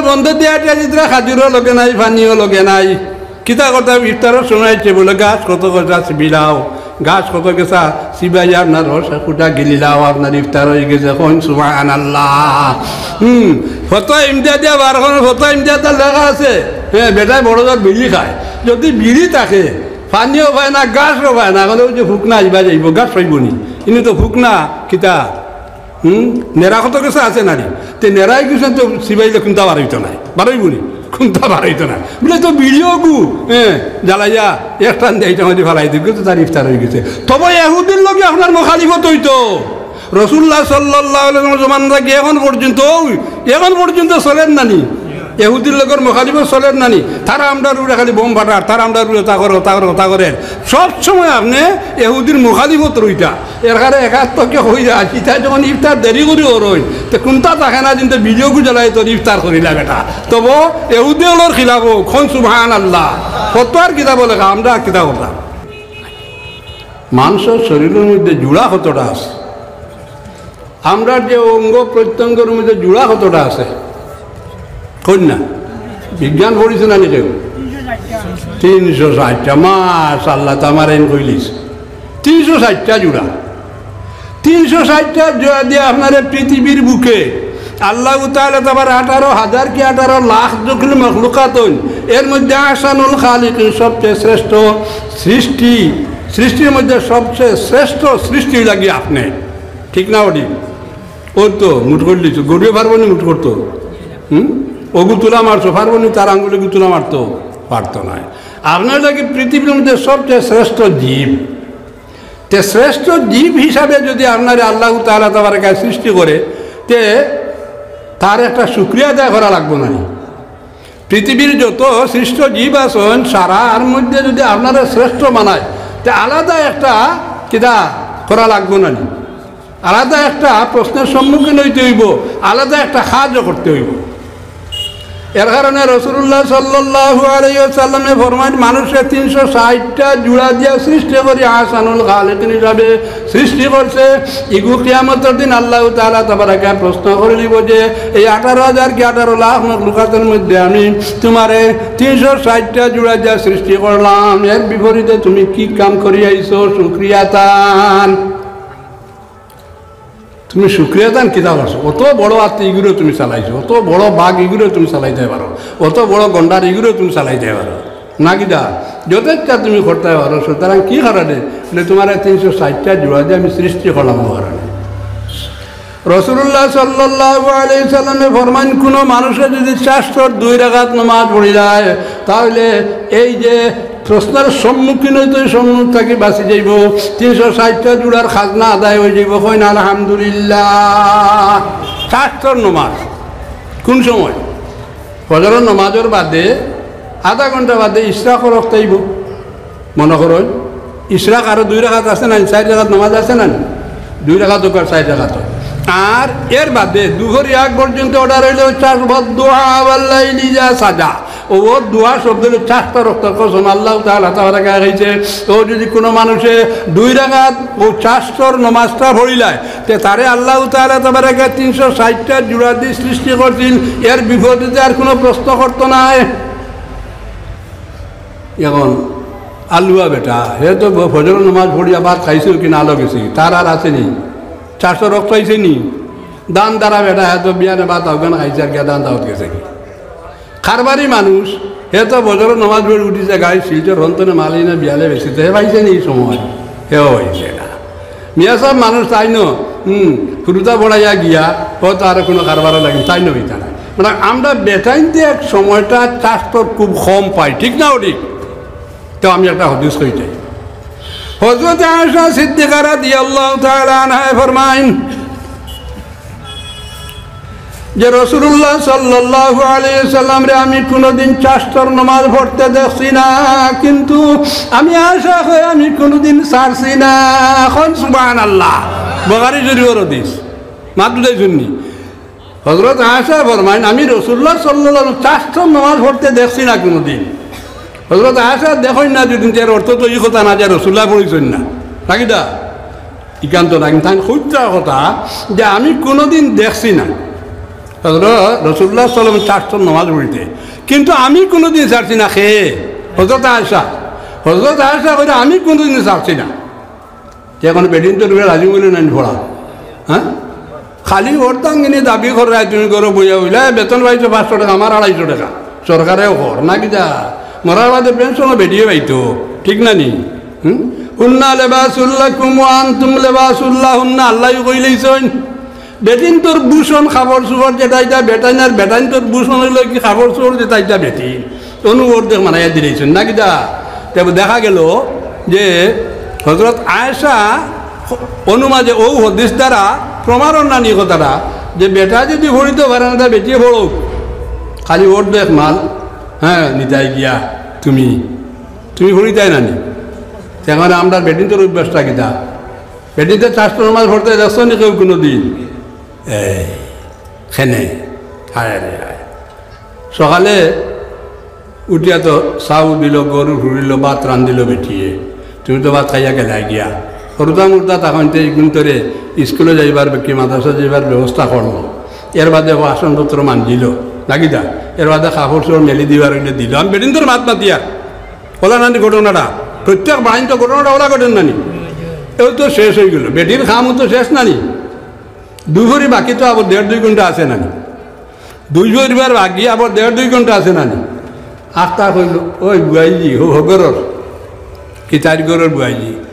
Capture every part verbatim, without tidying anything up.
বন্ধ দিয়া দিয়া দিতরা, খাজুরও লগে নাই, পানিও লগে নাই। কিতা করতা, ইফতারর সময় আইছে, বলে, "গাছ কত গেছা চিবিলাও, গাছ কত গেছা চিবাইয়া আপনার রস কুটা গিলিলাও, আপনার ইফতার অই গেছে।" কইন সুবহানাল্লাহ। হুম, ফতোয়া ইমদাদিয়া বার করইন, ফতোয়া ইমদাদিয়াত লেখা আছে, হ্যাঁ, বেটায় বড় জোর বিড়ি খায়। যদি বিড়ি থাকে, পানিও পায় না, গাছও পায় না, অখন অউ যে ফুকনা আইবা যাইবো, গাছ পাইবো নি? ইনি তো ফুকনা, কিতা? হুম? নেড়া কত গেছা আছে না নি? তে নেড়ায় গেছে তো চিবাইলে কুন্তা বারইতো নায়। বারইবো নি? কুন্তা বারইতো নায়। বলে, "তো বিড়িও গু, হ্যাঁ, জ্বালাইয়া এক টান দিয়া ইটা মাঝে ফালাই দিবি, তো তার ইফতার অই গেছে।" তবে এহুদির লগে আপনার মুখালিফত অইতো। রাসুলুল্লাহ সাল্লাল্লাহু আলাইহি ওয়াসাল্লাম জমানা থাকি অখন পর্যন্ত, অউ, অখন পর্যন্ত চলের না নি? এহুদির লগর মুখালিফত চলের না নি? তারা আমরার উপরে খালি বোম ফাটার, তারা আমরার উপরে অতা করের, অতা করের, অতা করের। সব সময় আপনে এহুদির মুখালিফত রইতা। এর কারণে একাত্তরকে কইরা, কিতা যখন ইফতার দেরি করি করইন, তে কুন্তা থাকে না, দিন তো বিড়িও গু জ্বালাইয়া তোর ইফতার করিলা বেটা। তবে এহুদি অকলর খিলাফো, কইন সুবহানাল্লাহ। ফতোয়ার কিতাবো লেখা, আমরা কিতা করতাম? মানষর শরীরর মধ্যে জুড়া কতটা আছে? আমরার যে অঙ্গ প্রত্যঙ্গর মধ্যে জুড়া কতটা আছে? কইন না। বিজ্ঞান পড়িছো না নি কেউ? তিনশো ষাইটটা। মাশাআল্লাহ, তো আমার এইন কইলিস। তিনশো ষাইটটা জুড়া। তিনশো ষাইটটা জুড়া দিয়া আপনারে পৃথিবীর বুকে আল্লাহ তাআলা তাবার আঠারো হাজার কি আঠারো লাখ যখন মখলুকাত অইন, এর মধ্যে আহসানুল খালিকিন, সবচেয়ে শ্রেষ্ঠ সৃষ্টি, সৃষ্টির মধ্যে সবচেয়ে শ্রেষ্ঠ সৃষ্টি লাগি আপনে। ঠিক না ওটি? অউ তো মুঠ করিলিছো, গরুয়ে পারবো নি মুঠ করতো? হুম? অগু তুলা মারছো, পারবো নি তার আঙ্গুলে গু তুলা মারতো? পারতো নায়। আপনার লাগি পৃথিবীর মধ্যে সবচেয়ে শ্রেষ্ঠ জীব। তে শ্রেষ্ঠ জীব হিসাবে যদি আপনারে আল্লাহ তাআলা তাবারাকা সৃষ্টি করে, তে তার একটা শুকরিয়া আদায় করা লাগবো না নি? পৃথিবীর যত সৃষ্ট জীব আছইন, সারার মধ্যে যদি আপনারে শ্রেষ্ঠ বানায়, তে আলাদা একটা কিতা করা লাগবো না নি? আলাদা একটা প্রশ্নের সম্মুখীন অইতে অইবো, আলাদা একটা কাজও করতে অইবো। এর কারণে রাসুলুল্লাহ সাল্লাল্লাহু আলাইহি ওয়াসাল্লামে ফরমাইন, মানুষরে তিনশো ষাইটটা জুড়া দিয়া সৃষ্টি করি আহসানুল খালিকিন হিসাবে সৃষ্টি করছে। ইগু কিয়ামতর দিন আল্লাহ তাআলা তাবারাকা প্রশ্ন করিলিবো যে, "এই আঠারো হাজার কি আঠারো লাখ মখলুকাতর মধ্যে আমি তুমারে তিনশো ষাইটটা জুড়া দিয়া সৃষ্টি করলাম, এর বিপরীতে তুমি কি কাম করি আইছো? শুকরিয়া আদায়।" তুমি শুকরিয়া আদায় কিতা করছো? অত বড় হাতি ইগুরে তুমি চালাইছো, অত বড় বাঘ ইগুরে তুমি চালাইতায় পারো, অত বড় গন্ডার ইগুরে তুমি চালাইতায় পারো না কিতা? যথেচ্ছা তুমি করতায় পারো। সুতরাং কি কারণে? বলে, তুমারে তিনশো ষাইটটা জুড়া দিয়া আমি সৃষ্টি করলাম অউ কারণে। রাসুলুল্লাহ সাল্লাল্লাহু আলাইহি ওয়াসাল্লামে ফরমাইন, কুনু মানুষে যদি চারশো দুই রাকাত নামাজ পড়ি যায়, তাহলে এই যে প্রশ্নের সম্মুখীন অইতে সম্মুখ থাকি বাঁচি যাইবো, তিনশো ষাইটটা জুড়ার খাজনা আদায় অই যাইবো। কইন আলহামদুলিল্লাহ। চারশোর নমাজ কুন সময়? ফজরর নমাজর বাদে আধা ঘন্টা বাদে ইশরাকর ওয়াক্ত আইবো। মনো করইন, ইশরাক আরো দুই রাকাত আছে না, চাইর রাকাত নমাজ আছে না, দুই রাকাত অউক আর চাইর রাকাত অউক। আর এর বাদে দুহরি আগ পর্যন্ত অর্ডার অইলো চাষ বদ্দুয়া ওয়াল্লাইলি ইযা সাজা। অউ দোয়া শব্দ অইলো চারশো ওয়াক্তর কসম। আল্লাহ তাআলা তাবারাকা কইছে, অউ যদি কুনু মানুষে দুই রাকাত অউ চারশোর নমাজটা পড়িলায়, তে তারে আল্লাহ তাআলা তাবারাকা তিনশো ষাইটটা জুড়া দি সৃষ্টি করছিল, এর বিপরীতে আর কুনু প্রশ্ন করতো নায়। অখন আলুয়া বেটা, হে তো ফজর নমাজ পড়িয়া ভাত খাইছে কি না, আলো গেছে, তার আর আছে নি? চারশো ওয়াক্ত আইছে নি? ধান দারা বেটা, হে তো বিয়ানে ভাত আফগান খাইছে আর গিয়া ধান দাওয়াত গেছে কি? কারবারি মানুষ, হে তো ফজর নমাজ পড়ি উঠিছে, গাড়ি শিলচর হন্তনে মাল আনিয়া বিয়ালে বেচিতো, হে পাইছে নি ই সময়? হেও পাইছে না। মিয়া সাব মানুষ তাইন, হুম, ফুরুতা পড়াইয়া গিয়া, অউ তো আর কুনু কারবারও লাগে না, তাইন অইতা নায়। মানে আমরা বেটাইন্তে এক সময়টা চাষ তো খুব কম পাই, ঠিক না ওটি? তো আমি একটা হাদিস কইতাম। হযরত আয়েশা সিদ্দিকা রাদিয়াল্লাহু তাআলা আনহা ফরমাইন যে রাসূলুল্লাহ সাল্লাল্লাহু আলাইহি ওয়াসাল্লামরে আমি কুনুদিন চারশোর নমাজ পড়তে দেখছি না, কিন্তু আমি আয়েশা কই আমি কুনুদিন ছাড়ছি না। কইন সুবহানাল্লাহ। বুখারী শরীফর হাদিস। মাত বুঝাইছইন নি? হযরত আয়েশা ফরমাইন, আমি রাসূলুল্লাহ সাল্লাল্লাহু আলাইহি ওয়াসাল্লাম চারশোর নমাজ পড়তে দেখছি না কুনুদিন। হযরত আয়েশা দেখইন না যুদি, এর অর্থ তো ই কথা না যে রাসূলুল্লাহ পড়ছইন না, নাকি দা? ইখান তো নাকি, তাইন কইতা কথা যে আমি কুনুদিন দেখছি না। হযরত রাসূলুল্লাহ সাল্লাল্লাহু আলাইহি ওয়াসাল্লাম চারশো নমাজ পড়িতে, কিন্তু আমি কুনুদিন ছাড়ছি না। কে? হযরত আয়েশা। হযরত আয়েশা কইরা, "আমি কুনুদিন ছাড়ছি না।" তে অখন বেটিন্তর উপরে রাজি অইলে নানি পড়া? হ্যাঁ? খালি অর্ধাঙ্গিনী দাবি কররায়, তুমি ঘরো বইয়া অইলা, বেতন পাইছো পাঁচশো টেকা, আমার আড়াইশো টেকা। সরকারেও কর, না কিতা? মরার বাদে পেনশনও বেটিয়ে পাইতো, ঠিক না নি? হুম? "হুন্না লিবাসুল লাকুম ওয়া আনতুম লিবাসুল লাহুন্না", আল্লায় কইলাইছইন। বেটিন্তর ভূষণ কাপড়-চোপড় যেটা ইটা বেটাইন, আর বেটাইন্তর ভূষণ অইলো কি কাপড়-চোপড় যেটা ইটা বেটিন। অনু অর্ধেক বানাইয়া দিলাইছইন, না কিতা? তে দেখা গেল যে হযরত আয়েশা অনু মাঝে অউ হাদিস দ্বারা প্রমাণ অর নানি কথাটা, যে বেটায় যুদি পড়িতো পারে না, তে বেটিয়ে পড়উক, খালি অর্ধেক মাল, হ্যাঁ, নিতায় গিয়া তুমি, তুমি পড়িতায় নানি। তে অখন আমরার বেটিন্তর অভ্যাসটা কিতা? বেটিন্তে চারশো নমাজ পড়তে দেখছো নি কেউ কুনুদিন? এই, খেনে, হায় রে হায়। সকালে উঠিয়া তো চাউ দিল, গরু ফুড়িল, ভাত রান্ধিল বেটিয়ে। তুমি তো ভাত খাইয়া গেলায় গিয়া। হুরুতা-মুরুতা তখন তে ইগুন্তরে স্কুলো যাইবার, কি মাদ্রাসা যাইবার ব্যবস্থা করলো। এর বাদে বাসনপত্র মাঞ্জিল, না কিতা? এর বাদে কাপড়-চোপড় মেলি দিবার অইলে দিল। আমি বেটিন্তর মাত মাতিয়া। অলা নানি ঘটনাটা, প্রত্যেক বাড়িত তো ঘটনাটা অলা ঘটের নানি। এও তো শেষ অইগেল, বেটির কামও তো শেষ নানি। দুপুরি বাকি তো আবার দেড় দুই ঘন্টা আছে নানি। দুপুরিবার বাকি আবার দেড় দুই ঘন্টা আছে নানি। আখতা কইল, "ওই বুয়াইজি, হো হগরর, কিতার ঘরর বুয়াইজি,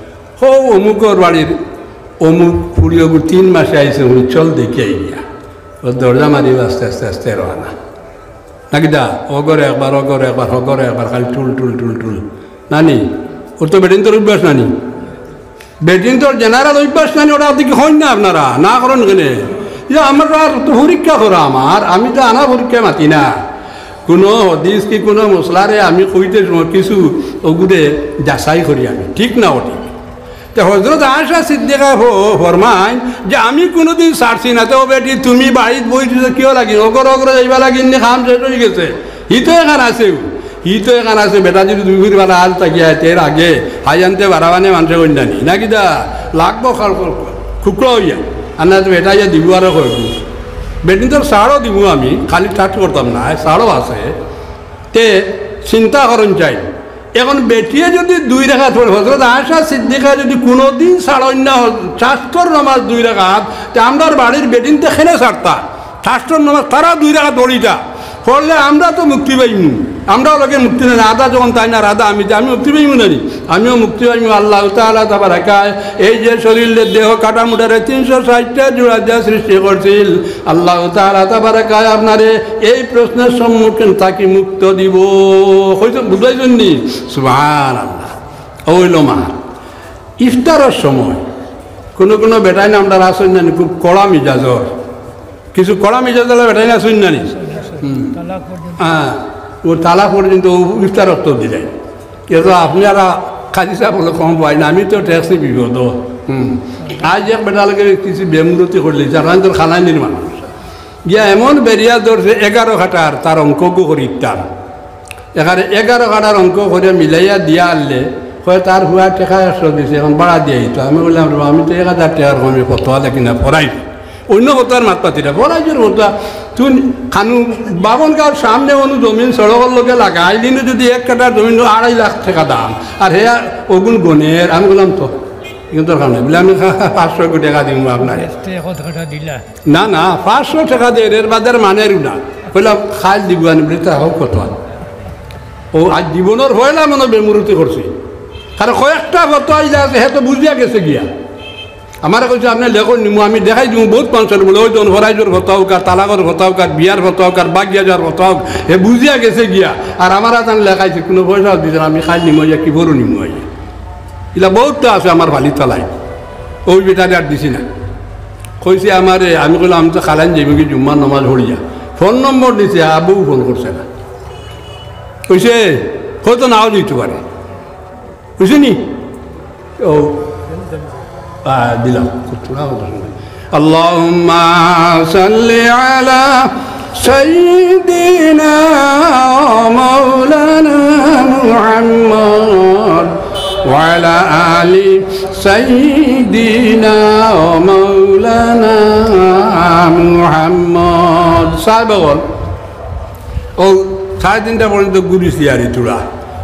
হো অমুকর বাড়ির অমুক ফুড়ি অগু তিন মাসে আইছে, উনি চল দেখিয়া আইয়া।" ও দরজা মারি আস্তে আস্তে আস্তে রওয়ানা। না কিতা? অগরে একবার, অগরে একবার, হগরে একবার, খালি টুল, টুল, টুল, টুল। নানি, অর তো বেটিন্তর অভ্যাস নানি। বেটিন্তর general অভ্যাস নানি, অটা দেখি কইন না আপনারা, না করইন কেনে? ইয়া, আমরা আর তো পরীক্ষা করা আমার, আমি তো আনা পরীক্ষা মাতি না। কুনু হাদিস কি কুনু মসলারে আমি কইতে সময় কিছু অগুরে যাচাই করি আমি, ঠিক না অঠিক? তে হযরত আয়েশা সিদ্দিকা ফ-, ফরমাইন যে, "আমি কুনুদিন ছাড়ছি না।" তে ও বেটি, তুমি বাড়িত বই দিছো কিয় লাগি? অগর অগর যাইবা লাগি নি, কাম শেষ অইগেছে। হি তো এখান আছে, হি তো এখান আছে, বেটা যুদি দুই ফুড়ি বালা আজ তাকিয়া আইতে এর আগে হাই আনতে বারাবানে মানষে কইন নানি। না কিতা? লাগবো খাল কর-, খুকলা অইয়া। আর না তো বেটা ইয়া দিবো আরো কইবো। বেটিন্তর ছাড়ও দিমু আমি, খালি touch করতাম না, ছাড়ও আছে। তে চিন্তা করইন চাই। অখন বেটিয়ে যুদি দুই রাকাত পড়ে, হযরত আয়েশা সিদ্দিকা যুদি কুনুদিন ছাড়ইন না হ-, চারশো নমাজ দুই রাকাত, তে আমরার বাড়ির বেটিন্তে কেনে ছাড়তা? চারশো নমাজ তারা দুই রাকাত পড়িতা, পড়লে আমরা তো মুক্তি পাইমু, আমরাও লগে মুক্তি নাই, আধা যখন তাইন আর আধা আমি, তে আমি মুক্তি পাইমু নানি? আমিও মুক্তি পাইমু। আল্লাহ তাআলা তাবারাকায় এই যে শরীরর দেহ কাঠামোটারে তিনশো ষাইটটা জোড়া দিয়া সৃষ্টি করছিল, আল্লাহ তাআলা তাবারাকায় আপনারে এই প্রশ্নর সম্মুখীন থাকি মুক্ত দিবো। কইছইন, বুঝাইছইন নি? সুবহানাল্লাহ। অইলো মা, ইফতারর সময় কুনু কুনু বেটাইন আমরার আছইন নানি খুব কড়া মিজাজর, কিছু কড়া মিজাজর বেটাইন আছইন নানি। হুম। তালাক পর্যন্ত। হ্যাঁ, ও তালাক পর্যন্ত ও ইফতার অক্ত দিলাইন। এ তো আপনে আর কাজী সাব অকলে কম পাইন না, আমি তো ঠেকছি বিপদো। হুম। আইজ এক বেটার লগে কিছু বেমুরতি করিলিছি, আর আমি তো খানাইন্দির মানুষ। গিয়া এমন বেড়িয়া ধরছে, এগারো কাঠার তার অঙ্কগু করিতাম। এখানে এগারো কাঠার অঙ্ক করিয়া মিলাইয়া দিয়া আনলে, কয়, "তার পুয়া টেকা একশো দিছে, অখন ভাড়া দিয়া আইতো।" আমি কইলাম, "রে বা, আমি তো এক হাজার টেকার কমে ফতোয়া দেখি না, ফরাইজ।" অইন্য ফতোয়ার মাত মাতি না, ফরাইজর ফতোয়া। তুই খানু বামনগাঁওর সামনে অনু জমিন সড়কর লগে লাগা, আইলিনু যুদি এক কাঠার জমিন আড়াই লাখ টেকা দাম, আর হে অগুন গনের। আমি কইলাম, "তো, ইগুন দরকার নাই।" বলে, "আমি পাঁচশো টেকা দিমু আপনারে।" এতে কত কাঠা দিলা? না, না, পাঁচশো টেকা দের, এর বাদে আর মানের না। কইলাম, "কাইল দিবো আনি," বলে, "তা হোক কত?" ও আইজ জীবনর পয়লা মনো বেমুরতি করছি। কারণ কয়েকটা ফতোয়া ইলা আছে, হে তো বুঝিয়া গেছে গিয়া। আমারে কইছে, "আপনে লেখইন নিমু, আমি দেখাই দিমু, বউত মানুষর বলে, ওই জন ফরাইজর ফতোয়া অউক, আর তালাকর ফতোয়া অউক, আর বিয়ার ফতোয়া অউক, আর বাগিয়া যাওয়ার ফতোয়া অউক, হে বুঝিয়া গেছে গিয়া।" আর আমার হাত আমি লেখাইছি, কুনু পয়সাও দিছে না, আমি কাইল নিমু আইয়া, কি বড় নিমু আইয়া। ইলা বউততা আছে আমার ফালি তালাই। ওই বেটারে আর দিছি না। কইছে আমারে, আমি কইলাম, "আমি তো খালাইন যাইমু গি জুম্মার নমাজ পড়িয়া।" ফোন নম্বর নিছে, আবু ফোন করছে না। কইছে, "হয়তো নাও দিতে পারে।" বুঝছনি? ও, আ, দিলাম। اللهم صل على سيدنا ومولانا محمد وعلى آل سيدنا ومولانا محمد. সাহেব অকল, অউ সাড়ে তিনটা পর্যন্ত ঘুরিছি আর থুড়া।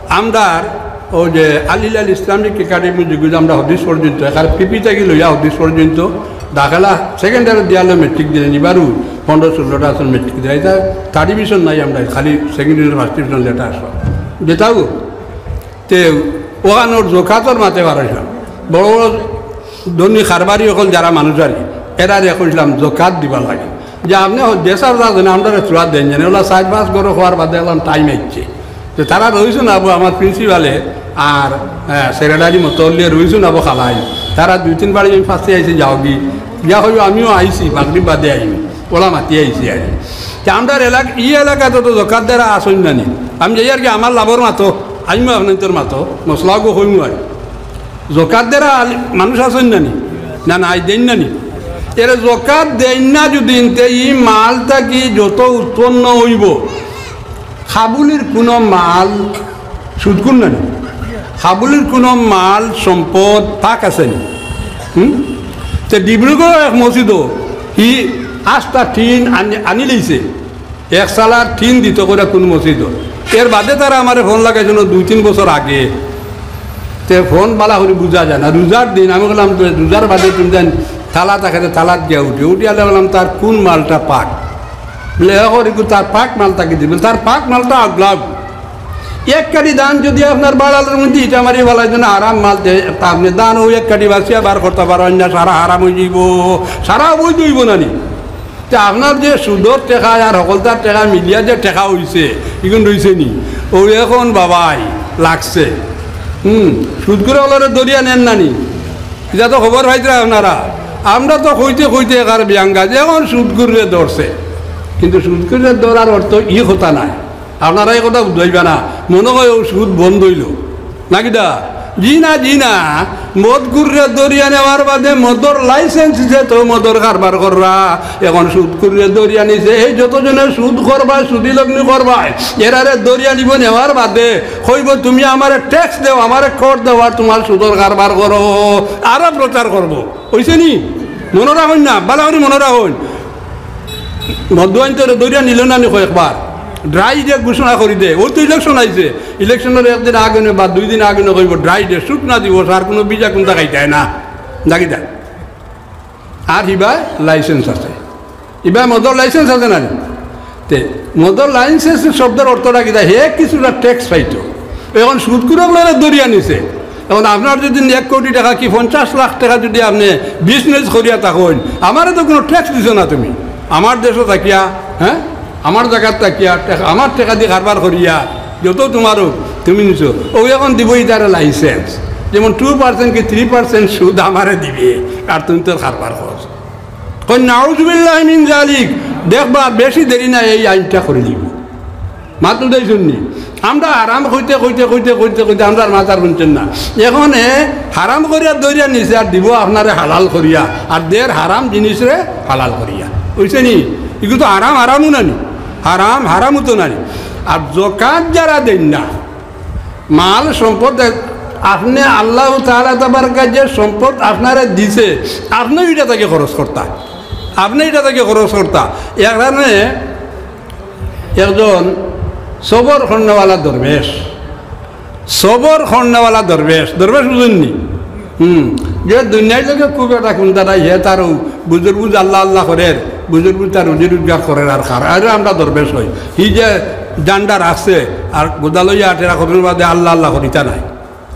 আমরার অউ যে আল হিলাল ইসলামিক একাডেমি যেগুলো আমরা হদিস পর্যন্ত, এখানে পিপি থাকি লইয়া হদিস পর্যন্ত দাখিলা সেকেন্ড ইয়ার দিয়া লইয়া ম্যাট্রিক দিলাইন, এবারও পনেরো ষোলোটা আছইন ম্যাট্রিক দিলাইন। ইতা থার্ড ডিভিশন নাই আমরার, খালি second division, first division letter আছে। যেটাও তে অখানোর জকাতর মাতে বারইছলাম। বড় বড় ধনী কারবারি অকল যারা মানুষ আর কি, এরারে কইছলাম জকাত দিবার লাগি। যে আপনে দেশর যা জানে আমরারে থুড়া দেইন জানে, অলা চাইর পাঁচ ঘরো খাওয়ার বাদে অখন টাইম আইছে। তে তারা রইছইন আবু আমার প্রিন্সিপালে আর, আহ, সেক্রেটারি মতল্লিয়ে রইছইন আবু খালাই। তারা দুই তিন বাড়ি আমি ফাঁসে আইছি যাওগি। গিয়া কইবো, "আমিও আইছি, মাগরিব বাদে আইমু।" অলা মাতি আইছি আর কি। তে আমরার এলাক-, ই এলাকাত তো জকাত দেরা আছইন না নি? আমি যাই আর কি, আমার লাভর মাতো, আইমু আপনাইন্তর মাতো, মসলাগো কইমু আর। জকাত দেরা আলি-, মানুষ আছইন না নি? না, না, আই দেইন না নি? এরে জকাত দেইন না যদি, তে ই মাল থাকি যত উৎপন্ন অইবো, কাবুলির কুনু মাল সুদখুর না নি? কাবুলির কুনু মাল সম্পদ পাক আছে নি? হুম? তে ডিব্রুগড় এক মসজিদো হি আস্তা টিন আনি, আনি লইছে। এক সালার টিন দিত কইরা কুনু মসজিদো। এর বাদে তারা আমারে ফোন লাগাইছইন দুই তিন বছর আগে। তে ফোন বালা করি বুঝা যায় না। রোজার দিন আমি কইলাম, "তো রোজার বাদে তুমি জান তালা থাকে, তালাত গিয়া উঠি।" উঠি আলে বললাম, "তার কুন মালটা পাক?" বলে, "এখন একটু তার পাক মাল থাকি দিবেন।" তার পাক মালটা আগলাব। এক কাঠি ধান যদি আপনার বাড়ালের মধ্যে ইটা মারি ফালাই দেন, হারাম মাল দে, তা আপনে ধান অউ এক কাঠি বাছিয়া বার করতা পারইন না, সারা হারাম অইযিবো, সারা অবৈধ অইবো না নি? তে আপনার যে সুদর টেকা আর হকলতার টেকা মিলিয়া যে টেকা অইছে, ইগুন রইছে নি? অউ এখন বাবাই লাগছে। হুম, সুদখুর অকলরে ধরিয়া নেইন না নি? ইটা তো খবর পাইতরা আপনারা। আমরা তো কইতে কইতে একার বিয়াঙ্গা যে এখন সুদখুররে ধরছে, কিন্তু সুদখুররে ধরার অর্থ ই কথা নায়। আপনারা ই কথা বুঝাইবা না, মনো কয় অউ সুদ বন্ধ অইলো। না কিতা? জি না, জি না। মদখুররে ধরিয়া নেওয়ার বাদে মদর লাইসেন্স দিছে তো মদর কারবার কররা। এখন সুদখুররে ধরিয়া নিছে। এই যতজনে সুদ করবায়, সুদি লগ্নি করবায়, এরারে ধরিয়া নিবো, নেওয়ার বাদে কইবো, "তুমি আমারে ট্যাক্স দেও, আমারে কর দেও, আর তুমার সুদর কারবার করো।" আরো প্রচার করবো। অইছে নি? মনো রাখইন না, বালা করি মনো রাখইন। মদুয়াইন্তরে ধরিয়া নিলো না নি কয়েকবার? ড্রাই ডে ঘোষণা করি দে। অউ তো ইলেকশন আইছে, ইলেকশনর একদিন আগে নে বা দুই দিন আগে নে কইবো, "ড্রাই ডে, শুকনা দিবস, আর কুনু বিজা কুন্তা খাইতায় না।" দেখি দা। আর ইবায় লাইসেন্স আছে, ইবায় মদর লাইসেন্স আছে না নি? তে মদর লাইসেন্স শব্দর অর্থটা কিতা? হে কিছুটা ট্যাক্স পাইতো। এখন সুদখুর অকলরে ধরিয়া নিছে। এখন আপনার যদি এক কোটি টেকা কি পঞ্চাশ লাখ টেকা যদি আপনে বিজনেস করিয়া থাকইন, আমারে তো কুনু ট্যাক্স দিছো না তুমি। আমার দেশো থাকিয়া, হ্যাঁ, আমার জাগাত থাকিয়া, টেকা, আমার টেকা দি কারবার করিয়া, যত তুমার অউক, তুমি নিছো। অউ এখন দিবো ইতারে লাইসেন্স, যেমন টু পার্সেন্ট কি থ্রি পার্সেন্ট সুদ আমারে দিবে, আর তুমি তোর কারবার করো। কই, "নাউজুবিল্লাহি মিন জালিক।" দেখবা, বেশি দেরি না, এই আইনটা করি দিবো। মাত বুঝাইছইন নি? আমরা হারাম কইতে, কইতে, কইতে, কইতে, কইতে আমরার মাথার হুনছইন না। এখন এ হারাম করিয়া ধরিয়া নিছে আর দিবো আপনারে হালাল করিয়া, আর দের হারাম জিনিসরে হালাল করিয়া। অইছে নি? ইগু তো হারাম হারামও না নি, হারাম হারামও তো না নি। আর জকাত যারা দেইন না, মাল সম্পদ দে-, আপনে আল্লাহ তাআলা তাবারকা যে সম্পদ আপনারে দিছে, আপনে ইটা থাকি খরচ করতা, আপনে ইটা থাকি খরচ করতা। এর কারণে একজন সবর করনেওয়ালা দরবেশ, সবর করনেওয়ালা দরবেশ, দরবেশ বুঝইন নি? হুম, যে দুনিয়ার লগে খুব একটা কুন্তা নাই, হে তার অউ বুজুর্গ বুজ আল্লাহ আল্লাহ করের, বুজুর্গ বুজ তার রুজি রোজগার করের আর খার, আর আমরা দরবেশ অই। হি যে জান্ডা রাখছে আর গোদা লইয়া আটেরা কতর বাদে আল্লাহ আল্লাহ করিতা নাই।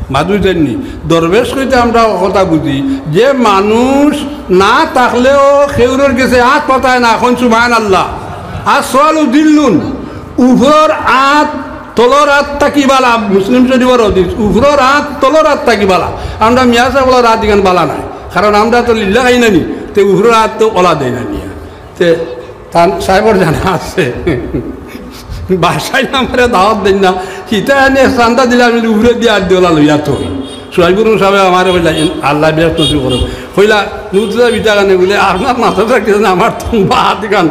মাত বুঝইন নি? দরবেশ কইতে আমরা কথা বুঝি যে মানুষ না থাকলেও কেউরর গেছে আত পাতায় না, কইন সুবহানাল্লাহ। আর সওয়ালু দিল্লুন, উপরর আত তলর আত থাকি বালা, মুসলিম শরীফর হাদিস, উপরর আত তলর আত থাকি বালা। আমরা মিয়া সাবর আত ইখান বালা নায়, কারণ আমরা তো লিল্লা খাই না নি, তে উপরর আত তো অলা দেয় না নিয়া। তে তান সাবর জানা আছে, বাসায় আমারে দাওয়াত দেইন না, হিতা এনে চান্দা দিলে আমি উপরে দিয়া আত দি অলা লইয়া থই। সুহাইবুর রহমান সাবে আমারে কইলা, "ইন-, আল্লাহ বেহেশত নসিব করো।" কইলা, "মুর্তজা বিটা কানে?" বলে, "আপনার মাথা রাখতেছে না, আমার তো বাদ কান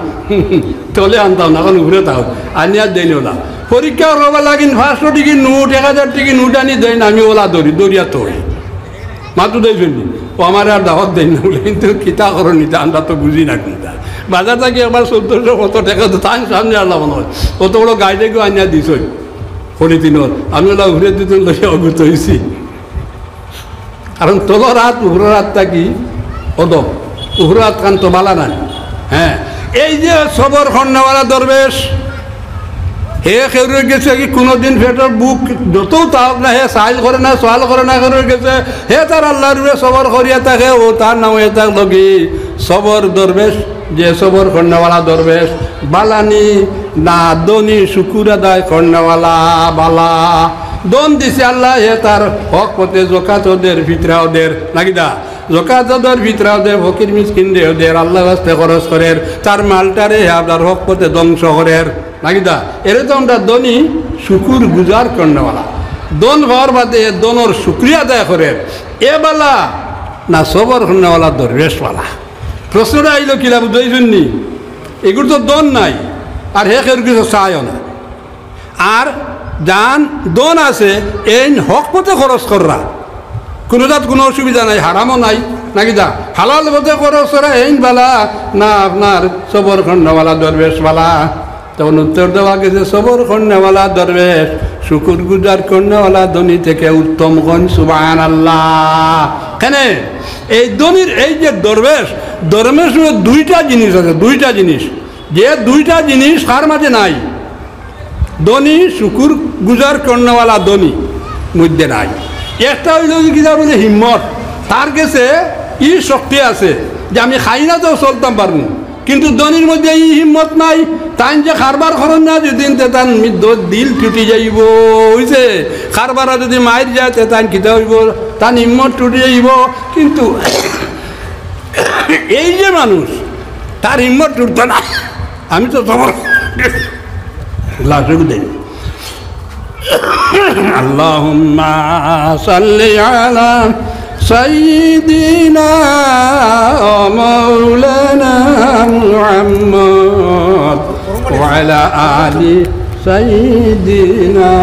তলে আনতাম না, এখন উপরে তাও আনিয়া দেইন অলা।" পরীক্ষা করবার লাগিন পাঁচশো টিকি নোট, এক হাজার টিকি নোট আনি দেইন, আমি অলা ধরি, ধরিয়া থই। মাতু দেইছইন নি? ও আমারে আর দাওয়াত দেইন না বুলে, কিন্তু কিতা করো নিতা, আমরা তো বুঝি না কুনতা। বাজার থাকি একবার চৌদ্দশো কত টেকা তো তান সামনে আল্লাহ মনে হয়, অত বড় গাইডে কেউ আনিয়া দিছইন পলিথিনর, আমি ওলা উপরে দিতে লইয়া অগুত হইছি। কারণ তলর আত, উপরর আত থাকি অদব, উপরর আত খান তো বালা নাই। হ্যাঁ, এই যে সবর খন্ডওয়ালা দরবেশ, হে কেউরর গেছে কি কোনোদিন পেটর ভুক যতও তাহক না, হে সাইল করে না, সওয়াল করে না কেউরর গেছে, হে তার আল্লাহর উপরে সবর করিয়া থাকে, ও তার নাম হয়ে থাকলো কি সবর দরবেশ। যে সবর খন্ডওয়ালা দরবেশ, বালানি না ধনী শুকুর আদায় খন্ডওয়ালা বালা। ধন দিছে আল্লাহ, হে তার হক পথে জকাতও দের, ফিতরাও দের, নাকি দা? জকাতও দের, ফিতরাও দের, ফকির মিসকিনরেও দের, আল্লাহর ওয়াস্তে খরচ করের, তার মালটারে হে আপনার হক পথে ধ্বংস করের, নাকি দা? এরে তো আমরা ধনী শুকুর গুজার খন্ডওয়ালা। ধন পাওয়ার বাদে এ ধনর শুকরিয়া আদায় করের, এ বালা না সবর খন্ডওয়ালা দরবেশ বালা? প্রশ্নটা আইলো কিলা বুঝাইছইন নি? এগুর তো ধন নাই, আর হে কেউর কিছু চায়ও না। আর যান ধন আছে, এইন হক পথে খরচ কররা, কোনো জাত কোনো অসুবিধা নাই, হারামও নাই, নাকি দা? হালাল পথে খরচ করা এইন বালা না আপনার সবর খন্ডওয়ালা দরবেশ বালা? তখন উত্তর দেওয়া গেছে, সবর খন্ডওয়ালা দরবেশ শুকুর গুজার খন্ডওয়ালা ধনী থেকে উত্তম। কইন সুবহানাল্লাহ। কেনে? এই ধনীর, এই যে দরবেশ, দরবেশ হলো দুইটা জিনিস আছে, দুইটা জিনিস, যে দুইটা জিনিস কার মাঝে নাই? ধনী, শুকুর গুজার খন্ডওয়ালা ধনী মধ্যে নাই। একটা হইল কি, কিতা বলে, হিম্মত। তার গেছে ই শক্তি আছে যে আমি খাই না তো চলতাম পারমু, কিন্তু ধনীর মধ্যে ই হিম্মত নাই। তাইন যে কারবার করইন না, যদি তে তান মি-, দ-, দিল টুটি যাইব, হইছে? কারবারা যদি মাইর যায়, তে তান কিতা হইব? তান হিম্মত টুটি যাইব। কিন্তু এই যে মানুষ, তার হিম্মত টুটতো না। আমি তো তোমার লাশে দেই। اللهم صل على سيدنا ومولانا محمد وعلى آل سيدنا।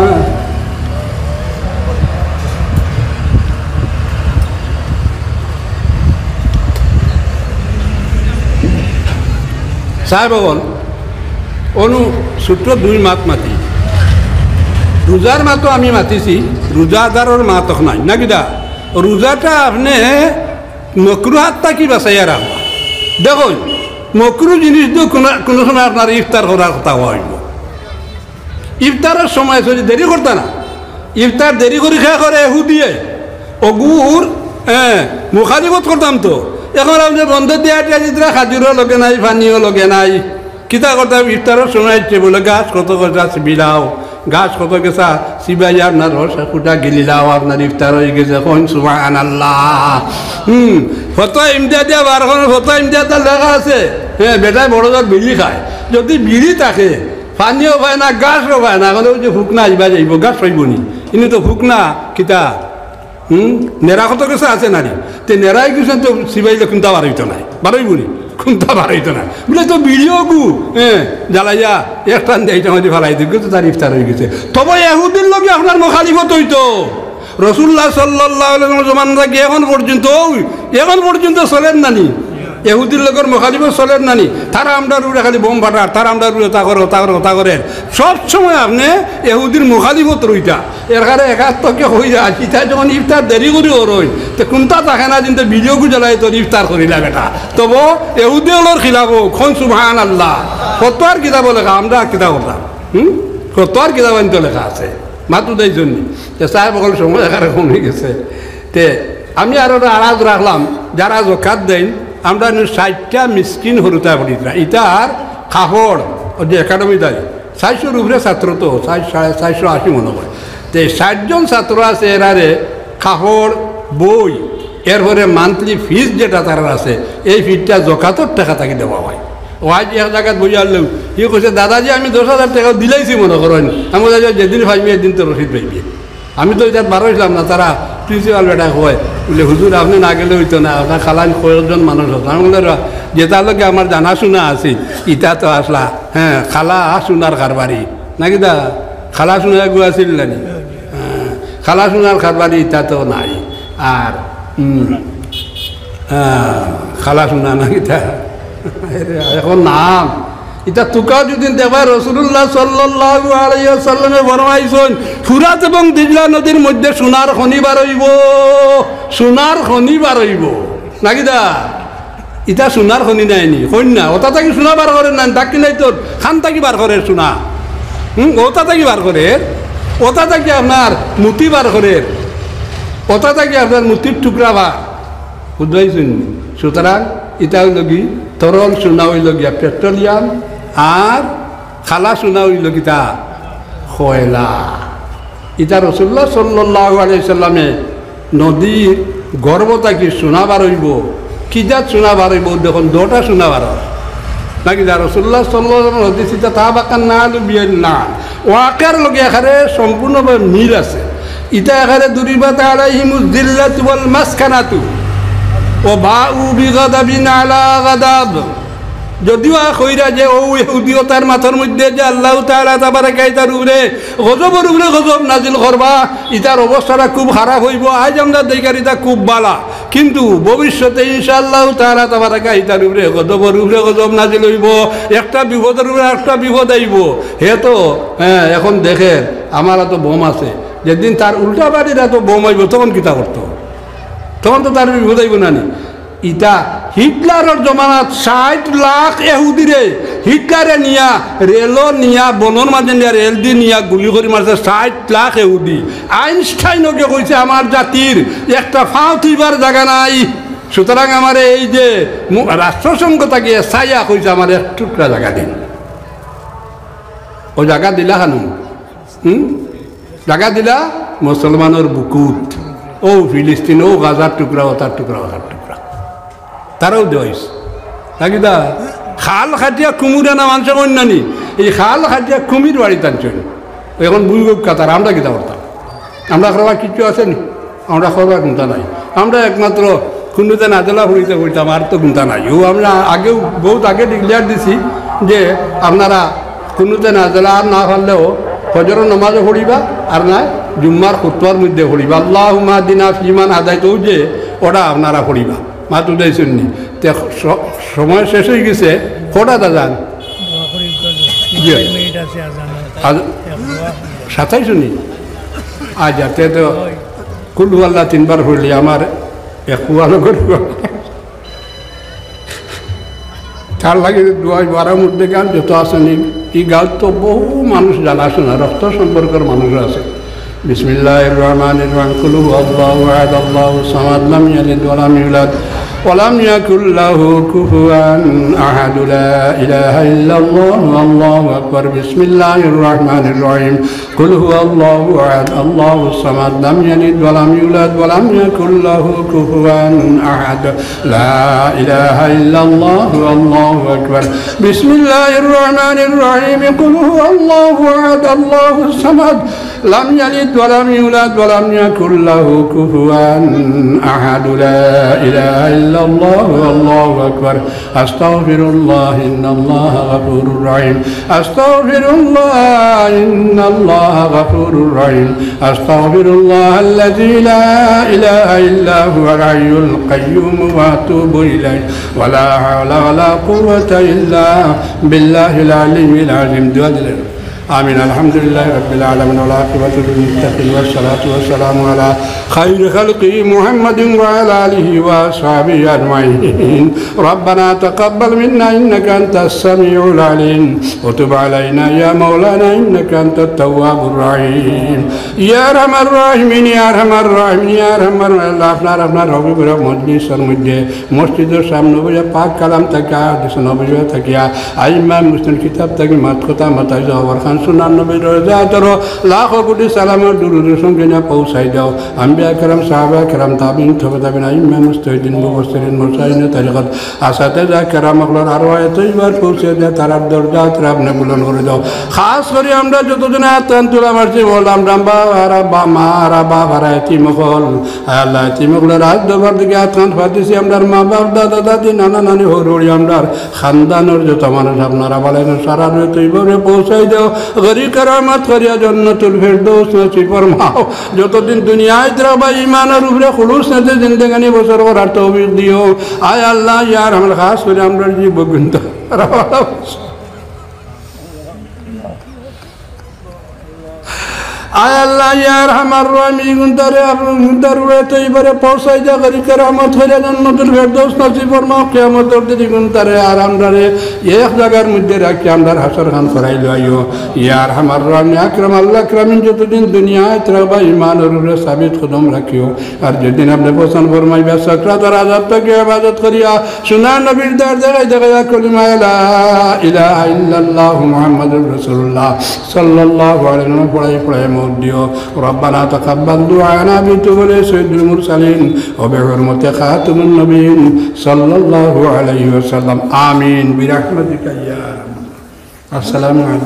সাহেব অকল, অনু সূত্র দুই মাত মাতি। রোজার মাতও আমি মাতিছি, রোজাদারর মাত অখন নাই, না কিতা? রোজাটা আপনে মকরুহাত থাকি বাঁচাইয়া রাখবা। দেখইন, মকরু জিনিস তো কোনো, কোনো সময় আপনার ইফতার করার কথা হইব। ইফতারর সময় যদি দেরি করতা না, ইফতার দেরি করি খেয়া করে এহুদিয়ে, অগুর, হ্যাঁ, মুখালিফত করতাম তো। এখন আপনে বন্ধ দিয়া আটিয়া দিতরা, খাজুরও লগে নাই, পানিও লগে নাই, কিতা করতাম? ইফতারর সময় আইছে বুলে, গাছ কত গাছ বিলাও, গাছ কত গেছা, সিবাই আপনার রস ফুটা গিলিলাও, আপনার ইফতার হয়ে গেছে। কইন সুবহানাল্লাহ। হুম, ফতোয়া ইমদাদিয়া বার করইন, ফতোয়া ইমদাদিয়া লেখা আছে। হ্যাঁ, বেটায় বড় জোর বিড়ি খায়। যদি বিড়ি থাকে, পানিও পায় না, গাছও পায় না, এখন ওই যে ফুকনা আইবা যাইব, গাছ পাইব নি? ইনি তো ফুকনা, কিতা? হুম, নেরা কত কিছু আছে নানি? তে নেরাই কিছু তো সিবাইলে কুন্তা বারইতো নাই, বারইব নি? কুন্তা বারইতো নাই। বুলে তো বিড়িও গু, হ্যাঁ, জ্বালাইয়া এক টান দিয়ে এটা মধ্যে ফালাই দিবে, তো তার ইফতার হয়ে গেছে। তবে এহুদির লগে আপনার মুখালিফত হইতো। রসুল্লাহ সাল্লাল্লাহু আলাইহি ওয়াসাল্লাম জমানা থাকি এখন পর্যন্ত, ওই এখন পর্যন্ত চলের নানি, এহুদির লগর মুখালিফত চলের নানি। তারা আমরার উপরে খালি বোম ফাটার, তারা আমরার উপরে তা করে, তা করে, তা করে। সব সময় আপনে এহুদির মুখালিফত রইতা। এর কারণে একাত্তরকে হই যায়, ইতা যখন ইফতার দেরি করি ওর হই, তো কুন্তা থাকে না, কিন্তু ভিডিও গু জ্বালাই তোর ইফতার করিলা বেটা। তবু এহুদি ওলর খিলাফ হোক, কইন সুবহানাল্লাহ। ফতোয়ার কিতাবও লেখা, আমরা কিতাব করতাম, হুম, ফতোয়ার কিতাব আনতে লেখা আছে। মাতু দেয় জন্য। তো সাহেব অকল সময় এখানে কমে গেছে। তে আমি আরো আরাজ রাখলাম, যারা জকাত দেন, আমরা নু ষাটটা মিসকিন হরুতা পড়িতরা। ইতার কাপড়, ওই যে একাডেমি দাঁড়ি, চারশোর উপরে ছাত্র তো, চার, সাড়ে চারশো আশি মনে হয়। তে ষাট জন ছাত্র আছে, এরারে কাপড়, বই, এরপরে মান্থলি ফিজ যেটা তারার আছে, এই ফিজটা জকাতর টাকা থাকি দেওয়া হয়। ও আজ এক জায়গাত বইয়া আনলেও, ই কইছে, "দাদাজি, আমি দশ হাজার টাকা দিলাইছি মনে করেন।" আমি বললাম, "যেদিন পাইবি, এদিন তো রসিদ পাইবি।" আমি তো ইতাত বারইছিলাম না, তারা প্রিন্সিপাল বেটা কয়, বুলে, "হুজুর, আপনে না গেলে হইতো না, আপনার খালাইন কয়েকজন মানুষ আছে।" আমি বললাম, "রা-, যেটার লগে আমার জানাশোনা আছে, ইতা তো আসলা, হ্যাঁ, খালা সোনার কারবারি, নাকি দা? খালা সোনা গু আছিল নানি? হ্যাঁ, খালা সোনার কারবারি ইতা তো নাই।" আর হুম। হ্যাঁ, কালা সোনা না ইতা? এখন নাম। ইতা তুকাও যদি দেখবা, রাসূলুল্লাহ সাল্লাল্লাহু আলাইহি ওয়াসাল্লামে ফরমাইছইন, ফুরাত এবং দিজলা নদীর মধ্যে সোনার খনি বার অইবো, সোনার খনি বার অইবো। নাকি দা? ইতা সোনার খনি নায়নি, খনি না। ওটা থাকি সোনা বার করের না, ডাকি নাই তোর, খান থাকি বার করের সোনা। হুম, ওটা থাকি বার করের, ওটা থাকি আপনার মুতি বার করের, ওটা থাকি আপনার মুতির টুকরা বার। বুঝাইছইন? সুতরাং ইটা অইলো কি, তরল সোনা অইলো গিয়া পেট্রোলিয়াম, আর কালা সোনা অইলো কিতা? কয়লা। ইটা রাসূলুল্লাহ সাল্লাল্লাহু আলাইহি সাল্লামে নদীর গর্ভ থাকি সোনা বার অইবো। কি জাত সোনা বার অইবো? দেখুন, দুইটা সোনা বার অয়। নাকি দা? রাসূলুল্লাহ সাল্লাল্লাহু আলাইহি ওয়াসাল্লাম হাদিস ইটা, তাবাকান নালু বিয়ান নাল। ওয়াকিয়ার লগে এখানে সম্পূর্ণভাবে মিল আছে। ইটা এখানে দুরিবাত আলাইহিমুজ জিল্লাতু ওয়াল মাসকানাতু ওয়া বাউ বিগাদাবিন আলা গাদাব। যদিও কইরা যে অউ ইহুদিও তার মাথার মধ্যে যে আল্লাহ তাআলা তাবারাকা ইতার উপরে গজবর উপরে গজব নাজিল করবা, ইতার অবস্থাটা খুব খারাপ অইবো। আইজ আমরা দেখার ইটা খুব বালা, কিন্তু ভবিষ্যতে ইনশাআল্লাহ তাআলা তাবারাকা ইতার উপরে গজবর উপরে গজব নাজিল অইবো, একটা বিপদর উপরে একটা বিপদ আইবো। হে তো, হ্যাঁ, এখন দেখের, আমার তো বোম আছে, যেদিন তার উল্টা বাড়ির তো বোম আইবো, তখন কিতা করতো? তখন তো তার বিপদ আইবো না নি? ইটা হিটলারর জমানাত ষাইট লাখ এহুদিরে হিটলারে নিয়া, রেলো নিয়া, বনর মাঝে নিয়া, রেল দি নিয়া গুলি করি মারছে ষাইট লাখ এহুদি। আইনস্টাইন ওকে কইছে, "আমার জাতির একটা ফাও থুইবার জাগা নাই।" সুতরাং আমারে এই যে মু-, রাষ্ট্রসংঘ তাকে সাইয়া কইছে, "আমার এক টুকরা জাগা দিন।" ও জাগা দিলা খানু? হুম? জাগা দিলা মুসলমানর বুকুত। ও ফিলিস্তিন, ও গাজার টুকরা, ওতার টুকরা, ওতার টুকরা। তারাও দেওয়াইছে। নাকি দা? খাল খাটিয়া কুমির আনা মানষে কইন না নি? এই খাল খাটিয়া কুমির বাড়িত আনছইন। এখন বুঝবো কাতার, আমরা কিতা করতাম? আমরা করবার কিচ্ছু আছে নি? আমরা করবার কুন্তা নাই। আমরা একমাত্র কুনুতে নাজেলা পড়িতে পড়িতাম, আর তো কুন্তা নাই। ও আমরা আগেও, বহুত আগে ডিক্লেয়ার দিছি যে আপনারা কুনুতে নাজেলা আর না পারলেও ফজরর নামাজও পড়িবা, আর নায় জুম্মার খুতবার মধ্যে পড়িবা। আল্লাহুম্মা হাদিনা ফিমান হাদাইত, ও যে ওটা আপনারা পড়িবা। মাত উদাইছইন নি? তে স-, সময় শেষ অই গেছে, কটা দাদা? দোয়া করি, জি। চার মিনিট আছে আজান। আজ এক দোয়া। সাতাইশ নি? আজ যাতে তো কুল হু আল্লাহ তিনবার পড়লি, আমার এক পুয়া লগর তার লাগি দোয়াই বারা মুর্দে গান যত আছে নি, এই গান তো বহু মানুষ জানা শোনা, রক্ত সম্পর্কের মানুষ আছে। بسم الله الرحمن الرحيم. قل هو الله أحد، الله الصمد، لم يلد ولم يولد، ولم يكن له كفوا أحد. لا إله إلا الله، الله أكبر. بسم الله الرحمن الرحيم. قل هو الله أحد، الله الصمد، لم يلد ولم يولد، ولم يكن له كفوا أحد. لا إله إلا الله، الله أكبر. بسم الله الرحمن الرحيم. قل هو الله أحد، الله الصمد، لم يلد ولم يولد، ولم يكن له كفوا أحد. لا إله إلا الله، الله أكبر. أستغفر الله، إن الله غفور رحيم. أستغفر الله، إن الله غفور رحيم. أستغفر الله الذي لا إله إلا هو الحي القيوم وأتوب إليه. ولا حول ولا قوة إلا بالله العلي العظيم. দোয়া দিলেন। آمين. الحمد لله رب العالمين، والعاقبة للمتقين، والصلاة والسلام على خير خلقه محمد وعلى آله وأصحابه أجمعين. ربنا تقبل منا إنك أنت السميع العليم، وتب علينا يا مولانا إنك أنت التواب الرحيم. يا أرحم الراحمين، يا أرحم الراحمين، يا أرحم الراحمين. আল্লাহ, আপনার, আপনার হাবিবর মজলিসর মধ্যে মসজিদর সামনে বইয়া পাক কালাম থাকিয়া, হাদিস নবী থাকিয়া, আইম্মায়ে মুসলিম কিতাব থাকি মাত কথা মাতাই যাও, আর খান সুন্নাত নবীর রোজা ধরো, লাখো কোটি সালাম আর দুরূদের সঙ্গে না পৌঁছাই দাও। আম্বিয়া কেরাম, সাহাবা কেরাম, তাবিন, তবে তাবিন, আইম্মায়ে মুজতাহিদিন, মুফাসসিরিন, মুশাইখিনে তরিকত, আসাতিজা কেরাম অকলর আরওয়াহে তৈয়বার পৌঁছে দিয়া তারার দরজাত আপনে বুলন্দ করে দাও। খাস করি আমরা যতজনে আত টান তুলা মারছি, বললাম, রাম বাবা, রা বা-, মা, রা বাবা, রা এতিম অকল, আয় আল্লাহ, এতিম অকলর আত দরবার দিকে আত খান পাতিছি, আমরার মা বাপ, দাদা দাদি, নানা নানি, হউর হউরি, আমরার খানদানর যত মানুষ আপনারা বালাইন, সারা রয়ে তৈয়বারে পৌঁছাই দাও। গরিকে রহমত করিয়া জন্নতুল ফেরদৌস নসিব ফরমাও। যতদিন দুনিয়াত রাখবা ইমানর উপরে খুলুস নিয়তে জিন্দেগানি বসর করার তৌফিক দিও। আয় আল্লাহ, ইয়া আরহামার, খাস করি আমরার যুবকগুনতারে, আয় আল্লাহ, ইয়া আরহামার রাহিমিন, ইগুনতারে, ইগুনতার রুহে তৈবারে পৌঁছাই দিয়া গরিকে রহমত করিয়া জন্নতুল ফেরদৌস নসিব ফরমাও। কিয়ামতর দিন ইগুনতারে আর আমরারে এক জাগার মধ্যে রাখিয়া আমরার হাশর খান করাই লইও। ইয়া আরহামার রাহিমিন, আকরাম আল আকরামিন, যতদিন দুনিয়াত রাখবা ইমানর উপরে সাবিত কদম রাখিও। আর যেদিন আপনে পছন্দ ফরমাইবা, সকরাতর আজাব থাকি হেফাজত করিয়া, সোনার নবীর দাড় দেখাই দেখাইয়া কলিমা লা ইলাহা ইল্লাল্লাহু মুহাম্মাদুর রাসূলুল্লাহ সাল্লাল্লাহু আলাইহি ওয়াসাল্লাম পড়াই পড়াই মউত দিও। ربنا تقبل دعاءنا بطول سيد المرسلين وبحرمة خاتم النبيين صلى الله عليه وسلم. آمين برحمتك يا أرحم. السلام عليكم.